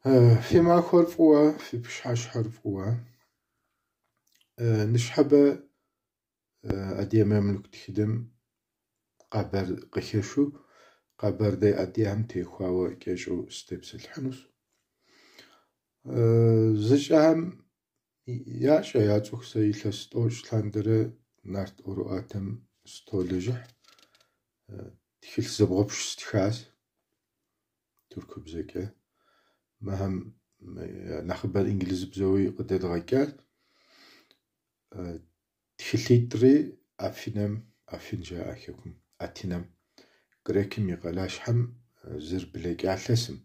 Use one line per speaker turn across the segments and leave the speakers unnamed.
Фи махуэр фӏыуэ, фи пщыхьэщхьэр фӏыуэ. Ныщхьэбэ адыгэ мамлюк тхыдэм къыхэшу къэбэрдей адыгэхэм техуауэ кӏэщӏу сытепсэлъыхьынущ. Зыщӏэхэм ящӏэ, яцӏыху сэ илъэс 30 лъандэрэ нарт ӏуэрыӏуатэм сытолэжьыхь. Тхылъ зыбгъупщӏ стхащ тыркубзэкӏэ. Мыхэм нэхъыбэр инглызыбзэуи къыдэдгъэкӏащ. Тхылъитӏри Афинэм, Афин жаӏэ хэкум, Атинэм, Грекым и къалащхьэм зыр блэкӏа илъэсым,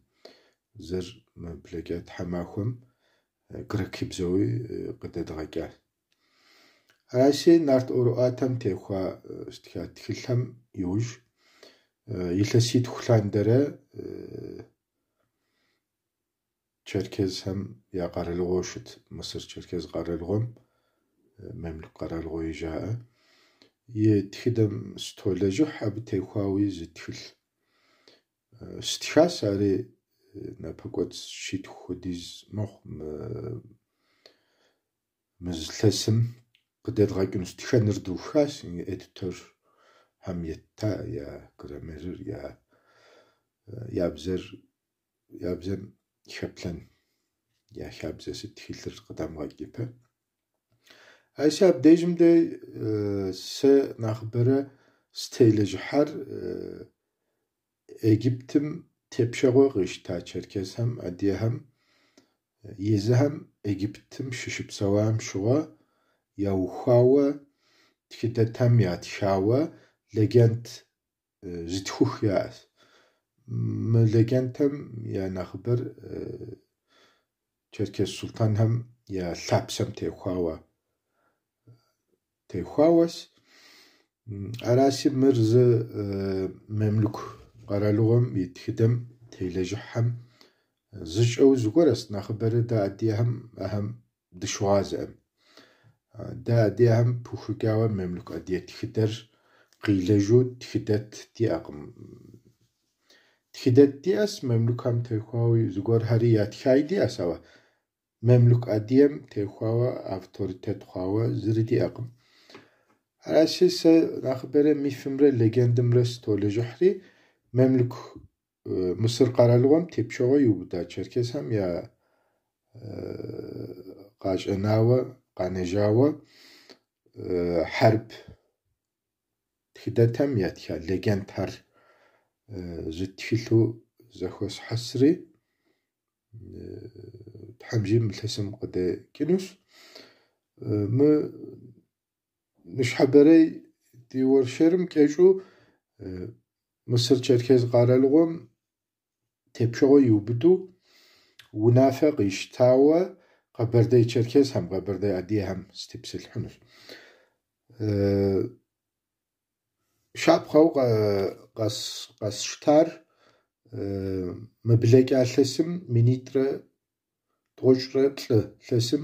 зыр мы блэкӏа тхьэмахуэм грекыбзэуи къыдэдгъэкӏащ. Аращи, нарт ӏуэрыӏуатэм техуа стха тхылъхэм иужь илъэситху лъандэрэ черкесхэм я къэралыгъуэу щыт Мысыр Черкес къэралыгъуэм, Мамлюк къэралыгъуэуи жаӏэ, и тхыдэм сытолэжьыхь, абы техуауи зы тхылъ стхащ, ари напэкӏуэцӏ щитху хуэдиз мэхъу мы илъэсым къыдэдгъэкӏынущ. Тхэныр дыухащ, эдиторхэм етта я граммерыр, я бзэр, я бзэм хэплъэн я хабзэ сыт тхылъыр къыдамыгъэкӏ ипэ. Аращи, абдежым дей сэ нэхъыбэрэ сытелэжьыхьар Египтым тепщэгъуэ къищта черкесхэм, адыгэхэм езыхэм Египтым щыщыпсэуам щыгъуэ яухуауэ, тхыдэтхэм ятхауэ легенд зытхух яӏэщ. Мы легендхэм я нэхъыбэр черкес султанхэм я лъапсэм техуауэщ. Аращи, мыр зы мамлюк къэралыгъуэм и тхыдэм телэжьыхьхэм зы щӏэу зыгуэрэщ. Нэхъыбэрэ дэ адыгэхэм ахэм дыщыгъуазэкъым. Дэ адыгэхэм пыухыкӏауэ мамлюк адыгэ тхыдэр къилэжу тхыдэт диӏэкъым. Тхыдэт диӏэщ, мамлюкхэм техуауи зыгуэрхэри ятхаи диӏэщ, ауэ мамлюк адыгэм техуауэ авторитет хъуауэ зыри диӏэкъым. Аращи, сэ нэхъыбэрэ мифымрэ легендымрэ сытолэжьыхьри, мамлюк Мысыр къэралыгъуэм тепщэгъуэ иубыда черкесхэм я къащӏэнауэ, къанэжауэ хьэрып тхыдэтхэм ятха легендхэр зы тхылъу зэхуэсхьэсри, Тхьэм жиӏэм мы илъэсым къыдэкӏынущ. Мы ныщхьэбэрей ди уэршэрым кӏэщӏу Мысыр Черкес къэралыгъуэм тепщэгъуэ иубыду унафэ къищтауэ къэбэрдей черкесхэм, къэбэрдей адыгэхэм сытепсэлъыхьынущ. Щапхъэу къэсщтар мы блэкӏа илъэсым 1943 илъэсым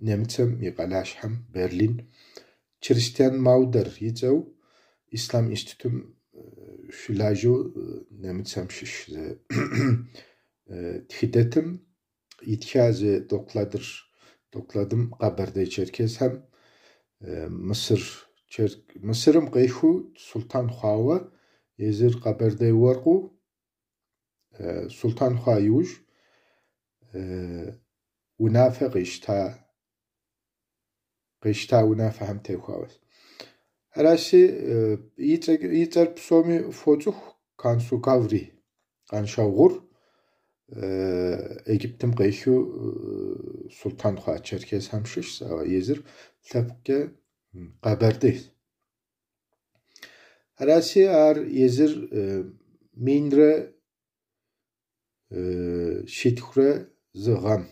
Немыцэм и къалащхьэм Берлин Кристиан Маудер и цӏэу Ислъам институтым щылажьэу немыцэм щыщ зы тхыдэтым итха зы докладым къэбэрдей черкесхэм Мысырым къехыу султан хъуауэ, езыр къэбэрдей уэркъыу султан хъуа иужь унафэ къищта унафэхэм техуауэщ. Аращи, и цӏэр псоми фоцӏыху Кансу Гаври, Къаншагъур Египтым къехыу султан хъуа черкесхэм щыщщ, ауэ езыр лъэпкъкӏэ къэбэрдейщ. Аращи, ар езыр 1101 гъэм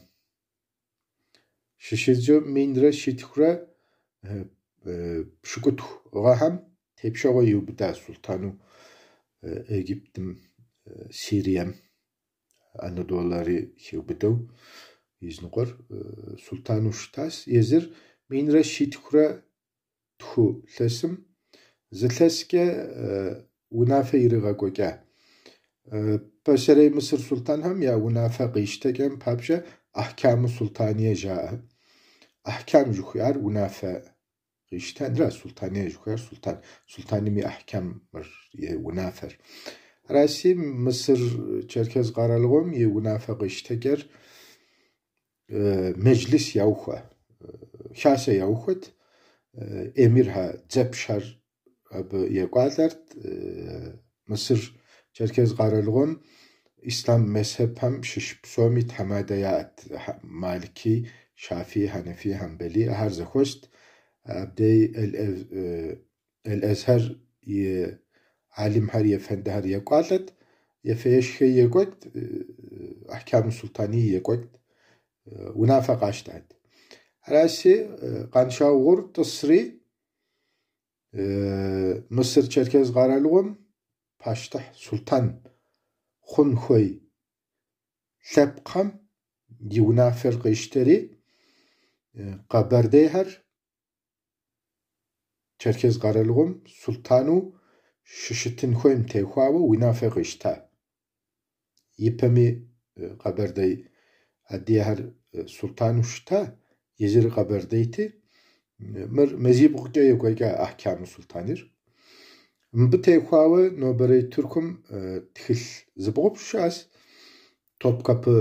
щыщыдзэу 1180 гъэхэм тепщэгъуэ иубыда султану Египтым, Сирием, Анадолэри хиубыдэу изыныкъуэр султану щытащ. Езыр 1102 илъэсым зы илъэскӏэ унафэ иригъэкӏуэкӏа. Пасэрей Мысыр султанхэм я унафэ къищтэкӏэм папщӏэ Ахкаму Султание жаӏэ. Ахкам жыхуиӏар унафэ къищтэнра, Султание жыхуиӏар султан, султаным и ахкамыр, и унафэр. Араси, Мысыр Черкес къэралыгъуэм и унафэ къищтэкӏэр меджлис яухуэ, хасэ яухуэт, эмирхэ, дзэпщхэр абы екӏуалӏэрт. Мысыр Черкес къэралыгъуэм ислъам мэзхьэбхэм щыщ псоми тхьэмадэ яӏэт, Малики, Шафи, Хьэнэфи, Хьэмбэли, ахэр зэхуэст. Абдей Эль-Эзхэр и алимхэр, ефэндыхэр екӏуалӏэт, ефэ-ешхэ екӏуэкӏт, Ахкаму Султани екӏуэкӏт, унафэ къащтат. Араси, Къаншаугъур тӏысри, Мысыр Черкес къэралыгъуэм пащтыхь султан хъун хуей лъэпкъхэм и унафэр къищтэри, къэбэрдейхэр Черкес къэралыгъуэм султану щыщытын хуейм техуауэ унафэ къищта. Ипэми къэбэрдей адыгэхэр султану щыта, езыри къэбэрдейти, мыр мазибгъукӏэ екӏуэкӏа Ахкаму Султанир. Мыбы техуауэ нобэрей Тыркум тхылъ зыбгъупщӏ щыӏэщ, Топкапы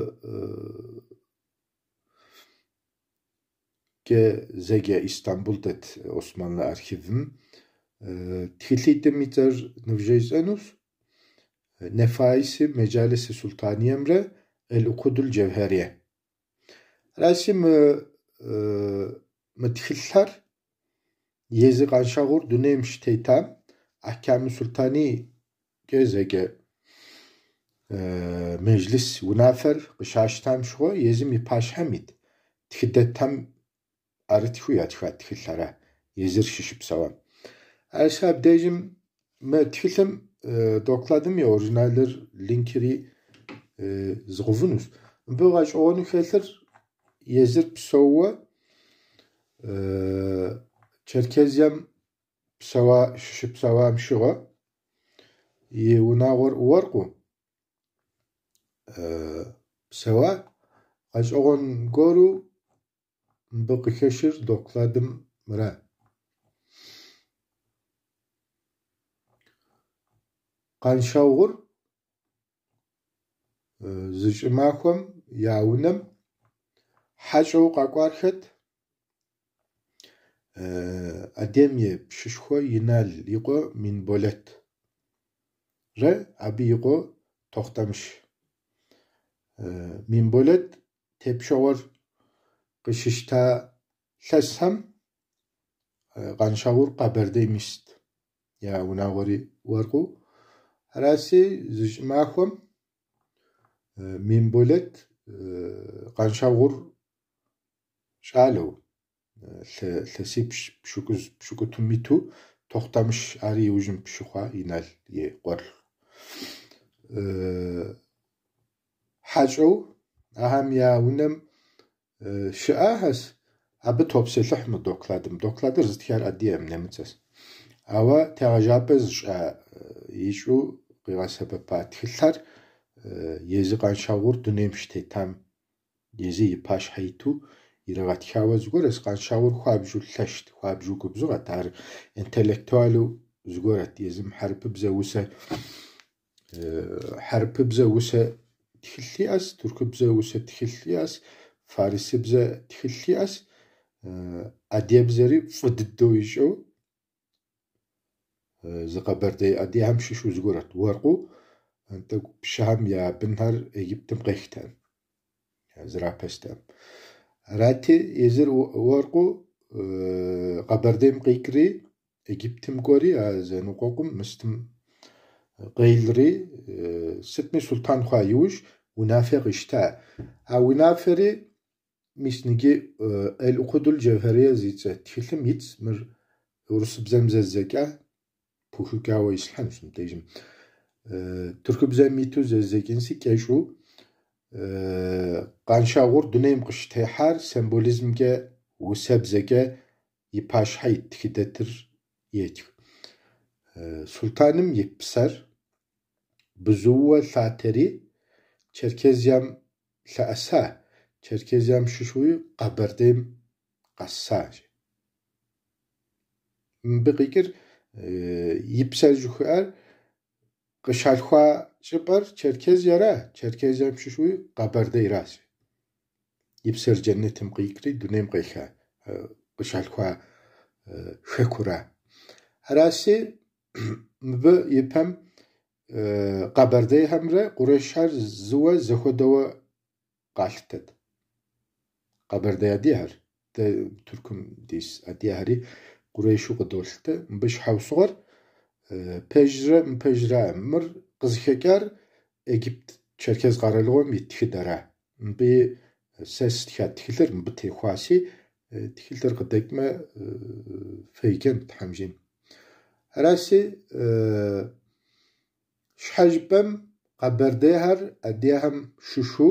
кӏэ зэджэ Истамбул дэт Османлы архивым. Тхылъитӏым и цӏэр нывжесӏэнущ. Нефаиси Меджалиси Султаниемрэ Эль-Укудул Джевхерие. Араси, мы тхылъхэр езы Къаншагъур дунейм щытетам Ахкаму Султаникӏэ зэджэ меджлис унафэр къыщащтам щыгъуэ езым и пащхьэм ит тхыдэтхэм ӏэрытхыу ятха тхылъ ара езыр щыщыпсэуам. Аращи, абдежым мы тхылъым докладым и оригиналыр, линкри згъэувынущ. Мыбы гъэщӏэгъуэну хэлъыр езыр псэууэ Черкезием псэуа щыщыпсэуам щыгъуэ и унагъуэр уэркъыу псэуа. Гъэщӏэгъуэн гуэру мыбы къыхэщыр докладым мыра. Къаншагъур зы щӏымахуэм я унэм хьэщӏэу къэкӏуар хэт? Адем и пщышхуэ Инал и къуэ Минболэт рэ абы и къуэ Тохъутэмыщ. Минболэт тепщэгъуэр къыщищта илъэсхэм Къаншагъур Къэбэрдейм ист, я унагъуэри уэркъыу. Араси, зы щӏымахуэм Минболэт Къаншагъур щӏалэу, илъэсипщӏ, пщыкӏуз, пщыкӏутӏум иту, Тохъутэмыщ ари иужьым пщы хъуа Инал и къуэр. Хьэщӏэу ахэм я унэм щыӏахэщ, абы топсэлъыхь мы докладым. Докладыр зытхар адыгэм, нэмыцэщ. Ауэ тегъэжапӏэ зыщӏа ищӏу къигъэсэбэпа тхылъхэр езы Къаншагъур дунейм щытетам езы и пащхьэ иту ирагъэтхауэ зыгуэрэщ. Къаншагъур хуабжьу лъэщт, хуабжьу губзыгъэт, ар интеллектуалу зыгуэрэт. Езым хьэрыпыбзэ усэ тхылъ иӏэщ, тыркубзэ усэ тхылъ иӏэщ, фарисыбзэ тхылъ иӏэщ, адыгэбзэри фӏы дыдэу ищӏэу зы къэбэрдей адыгэхэм щыщу зыгуэрэт. Уэркъыу тӏэкӏу пщыхэм я бынхэр Египтым къехтэкъым, зрапэстэкъым. Арати, езыр уэркъыу Къэбэрдейм къикӏри, Египтым кӏуэри, а зэныкъуэкъум мыстым къелри, сытми султан хъуа иужь унафэ къищта. А унафэри мис ныджы Эль-Укудул Джевхерие зи цӏэ тхылъым итщ, мыр урысыбзэм зэздзэкӏа, пыухыкӏауэ ислъхьэнущ мыбдежым. Тыркубзэм иту зэздзэкӏынси кӏэщӏу Къаншагъур дунейм къыщытехьар символизмкӏэ, усэбзэкӏэ и пащхьэ ит тхыдэтыр етх. Султаным и псэр бзууэ лъатэри Черкезием лъэӏэса, Черкезием щыщуи Къэбэрдейм къэса. Мыбы къикӏыр и псэр жыхуиӏэр къыщалъхуа щӏыпӏэр Черкезиера, Черкезием щыщуи Къэбэрдейращ. И псэр джэннетым къикӏри дунейм къеха, къыщалъхуа хэкура. Араси мыбы ипэм къэбэрдейхэмрэ къурэшхэр зыуэ зэхуэдэуэ къалъытэт. Къэбэрдей адыгэхэр, дэ Тыркум дис адыгэхэри къурэшу къыдолъытэ. Мыбы щхьэусыгъуэр пэжрэ мыпэжрэ. Мыр къызыхэкӏар Египт Черкес къэралыгъуэм и тхыдэра. Мыбы сэ стха тхылъыр мыбы техуаси, тхылъыр къыдэкӏмэ феджэн Тхьэм жиӏэм. Араси щхьэ жыпӏэм къэбэрдейхэр адыгэхэм щыщу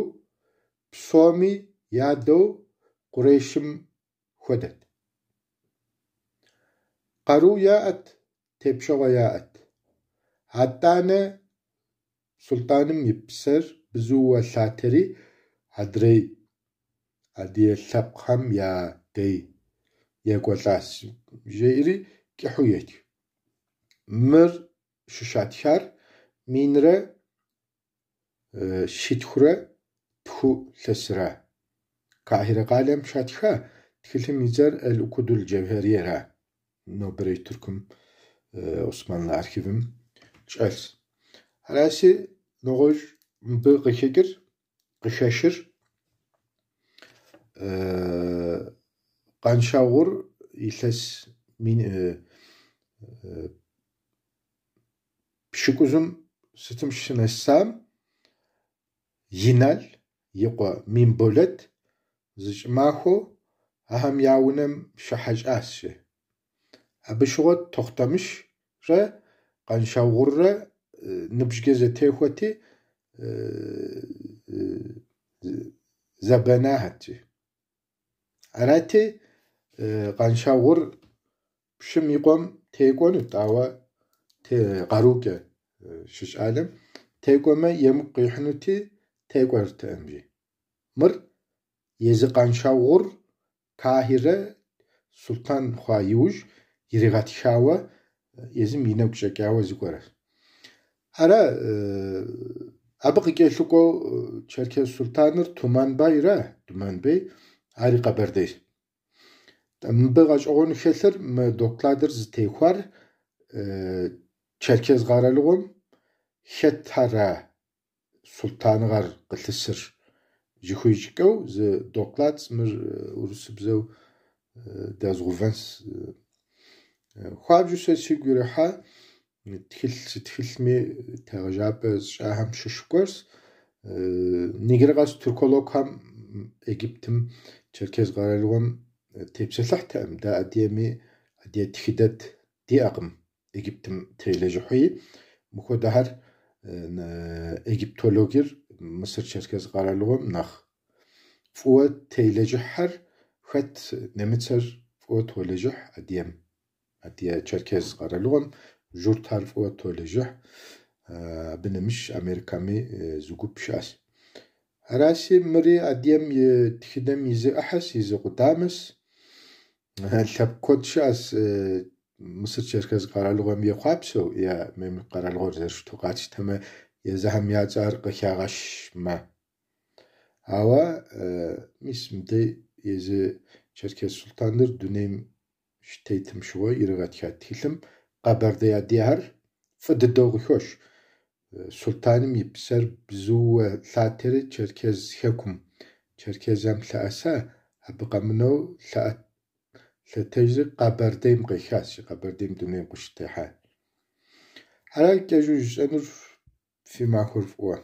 псоми ядэу къурэшым хуэдэт. Къару яӏэт, тепщэгъуэ яӏэт. Атӏанэ сулътӏаным и псэр бзууэ лъатэри адрей адыгэ лъэпкъхэм я дей екӏуэлӏащ, жеӏэри кӏыхьу етх. Мыр щыщатхар 1102 илъэсра. Кахирэ къалэм щатха тхылъым и цӏэр Эль-Укудул Джэвхьэриера. Нобэрей Тыркум Османлы архивым щӏэлъщ. Араси нэгъуэщӏ мыбы къыхэкӏыр, къыхэщыр Къаншагъур илъэс 800-м сытым щынэсам Инал и къуэ Мимболэт зы щӏымахуэу ахэм я унэм щыхьэщӏащ. Абы щыгъуэ Тохъутэмыщрэ Къаншагъуррэ ныбжькӏэ зэтехуэти зэбэнахэт. Арати, Къаншагъур пщым и къуэм текӏуэнут, ауэ къарукӏэ щыщӏалэм текӏуэмэ емыкӏу къихьынути, текӏуэртэкъым жи. Мыр езы Къаншагъур Кахирэ сулътӏан хъуа иужь иригъэтхауэ езым и нэгу щӏэкӏауэ зыгуэр. Ара абы къыкӏэлъыкӏуэу Черкес сулътӏаныр Туманбайра, Туманбей, ари къэбэрдейщ. Мыбы гъэщӏэгъуэну хэлъыр мы докладыр зытехуар Черкес къэралыгъуэм хэтхьэра сулътӏаныгъэр къылъысыр жыхуищӏыкӏэу зы доклад мыр урысыбзэу дэзгъувэнс. Хуабжьу сэ сигу ирихьа тхылъ си тхылъми тегъэжапӏэ сщӏахэм щыщ гуэрщ. Иджыри къэс тюркологхэм Египтым Черкес къэралыгъуэм тепсэлъыхьтэкъым. Дэ адыгэми адыгэ тхыдэт диӏэкъым Египтым телэжьыхьуи. Мыхуэдэхэр египтологыр Мысыр Черкес къэралыгъуэм нэхъ фӏыуэ телэжьыхьхэр хэт нэмыцэр фӏыуэ толэжьыхь адыгэм, адыгэ Черкес къэралыгъуэм, журтхэр фӏыуэ толэжьыхь. Абы нэмыщӏ Америкэми зы гуп щыӏэщ. Араси мыри адыгэм и тхыдэм и зы ӏыхьэщ, и зы къудамэщ. Лъэпкъ куэд щыӏэщ Мысыр Черкес къэралыгъуэм ехъуапсэу я Мемлюк къэралыгъуэр зэрыщыту къатщтэмэ, езыхэм я цӏэр къыхагъэщмэ. Ауэ мис мыдей езы Черкес сулътӏаныр дунейм щытетым щыгъуэ иригъэтха тхылъым къэбэрдей адыгэхэр фӏы дыдэу къыхощ. Сулътӏаным и псэр бзууэ лъатэри Черкес хэкум, Черкезием лъэӏэса, абы къэмынэу лъэтэжри Къэбэрдейм къехащ, Къэбэрдейм дунейм къыщытехьа. Ара кӏэщӏу жысӏэнур фи махуэр фӏыуэ.